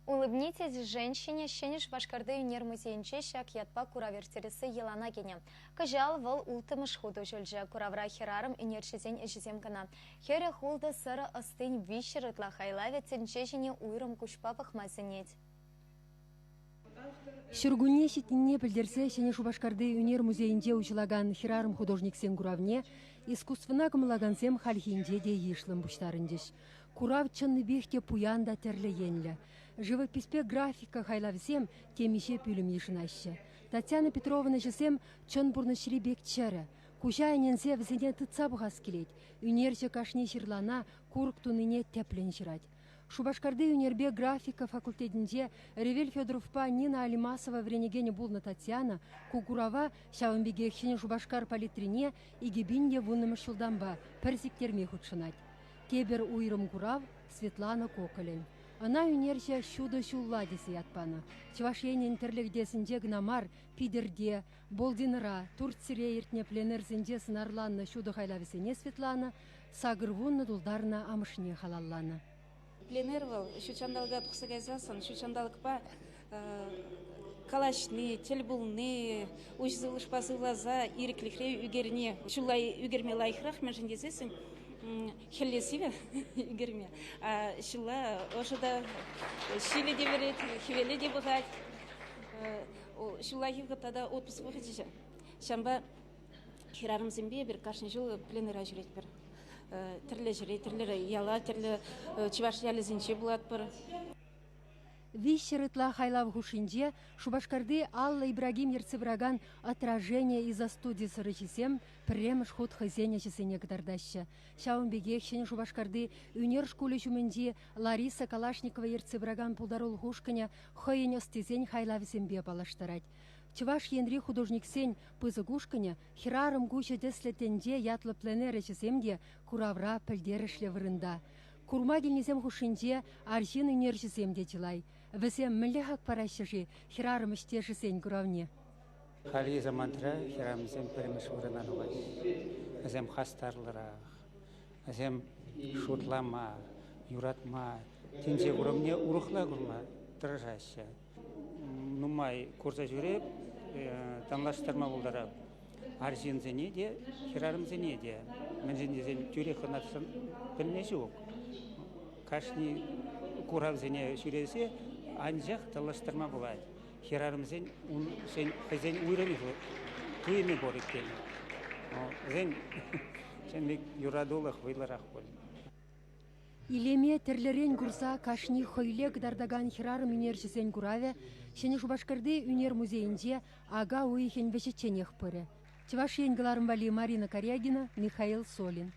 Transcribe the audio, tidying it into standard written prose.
Улыбнитесь женщине Ҫӗнӗ Шупашкарти ӳнер музейӗнче ҫак ятпа курав ирттересси йӑлана кӗнӗ. Кӑҫал вӑл улттӑмӗш хут уҫӑлчӗ. Куравра хӗрарӑм ӳнерҫӗсен ӗҫӗсем кӑна. 40 ултӑ сӑрӑ ӑстин 300 ытла хайлавӗ тӗнче ҫине уйрӑм куҫпа пӑхма сӗнет. Ҫуркунне ҫитнине пӗлтерсе Ҫӗнӗ Шупашкарти ӳнер музейӗнче уҫӑлакан хӗрарӑм-художниксен куравне искусствӑна кӑмӑллакансем хальхинче те йышлӑн пуҫтарӑнчӗҫ. Курав чӑннипех те пуян та тӗрлӗ енлӗ. Живопиҫпе графика хайлавӗсем темиҫе пӳлӗм йышӑнаҫҫӗ. Татьяна Петрован ӗҫӗсем чӑн пурнӑҫри пек чӗрӗ. Куҫа ӗненсе вӗсене тытса пӑхас килет. Ӳнерҫӗ кашни ҫырлана, курӑк тунине тӗплӗн ҫырать. Шупашкарти ӳнерпе графика факультетӗнче Ревель Федоровпа Нина Алимасова вӗренекенӗ пулнӑ Татьяна ку курава ҫавӑн пекех Ҫӗнӗ Шупашкар палитрине 2010-мӗш ҫултанпа пӗр сиктерме хутшӑнать. Тепӗр уйрӑм курав Светлана Коколӗн. Ӑна ӳнерҫӗ «Ҫутӑ ҫулла» тесе ят панӑ. Чӑваш Енӗн тӗрлӗ кӗтесӗнче кӑна мар, Питӗрте, Болдинӑра, Турцире иртнӗ пленэрсенче сӑнарланнӑ ҫутӑ хайлавӗсене Светлана 80 тултарнӑ амӑшне халалланӑ. Пленэр вӑл ҫут ҫанталӑка тухса кайсассӑн ҫут ҫанталӑкпа калаҫни, тӗл пулни, уҫӑ сывлӑшпа сывласа ирӗклӗхре ӳкерни. Ҫулла ӳкерме лайӑхрах, мӗншӗн тесессӗн хӗлле сивӗ ӳкерме, а ҫулла ӑшӑ та, ҫилӗ те вӗрет, хӗвелӗ те пӑхать. Ҫуллахи вӑхӑт тата отпуск вӑхӑчӗ. Ҫавӑнпа хӗрарӑмсемпе эпир кашни ҫул пленэра ҫӳретпӗр. Тӗрлӗ ҫӗре, тӗрлӗ яла, тӗрлӗ чӑваш ялӗсенче пулатпӑр. 300 ытла хайлав хушшинче Шупашкарти Алла Ибрагим ертсе пыракан «Отражение изо-студи» сӑрӑҫисем пӗрремӗш хут хӑйсен ӗҫӗсене кӑтартаҫҫӗ. Ҫавӑн пекех Ҫӗнӗ Шупашкарти ӳнер шкулӗ ҫумӗнчи Лариса Калашникова ертсе пыракан пултарулӑх ушкӑнӗ хӑйӗн ӑстисен хайлавӗсемпе паллаштарать. Чӑваш Енри художниксен пысӑк ушкӑнӗ «Хӗрарӑм куҫӗ тӗслӗ тӗнче» ятлӑ пленэр ӗҫӗсем те куравра пӗлтерӗшлӗ вырӑнта. Курма килнисем хушшинче арҫын ӳнерҫӗсем те чылай. Вӗсем мӗнле хак параҫҫӗ-ши хӗрарӑм ӗҫтешӗсен куравне? Хальхи самантра хӗрарӑмсем пӗрремӗш вырӑна тухаҫҫӗ. Вӗсем хастарлӑрах, вӗсем шутлама, юратма, тӗнче курӑмне урӑхла курма тӑрӑшаҫҫӗ. Нумай курса ҫӳреп, танлаштарма пултарап. Арҫынсене те, хӗрарӑмсене те. Мӗншӗн тесен тӳрех ӑна пӗлме ҫук. Кашни куравсене ҫӳресе анчах танлаштарма пулать. Хӗрарӑмсен хӑйсен уйрӑмӗ туйӑмӗ пур иккен. Вӗсен чӑн пек юратулӑх вӑйлӑрах пуль. Илеме тӗрлӗрен курса кашни хӑйле кӑтартакан хӗрарӑм ӳнерҫӗсен куравӗ Ҫӗнӗ Шупашкарти ӳнер музейӗнче ака уйӑхӗн вӗҫӗчченех пырӗ. Чӑваш Ен кӑларӑм валли Марина Карягина, Михаил Солин.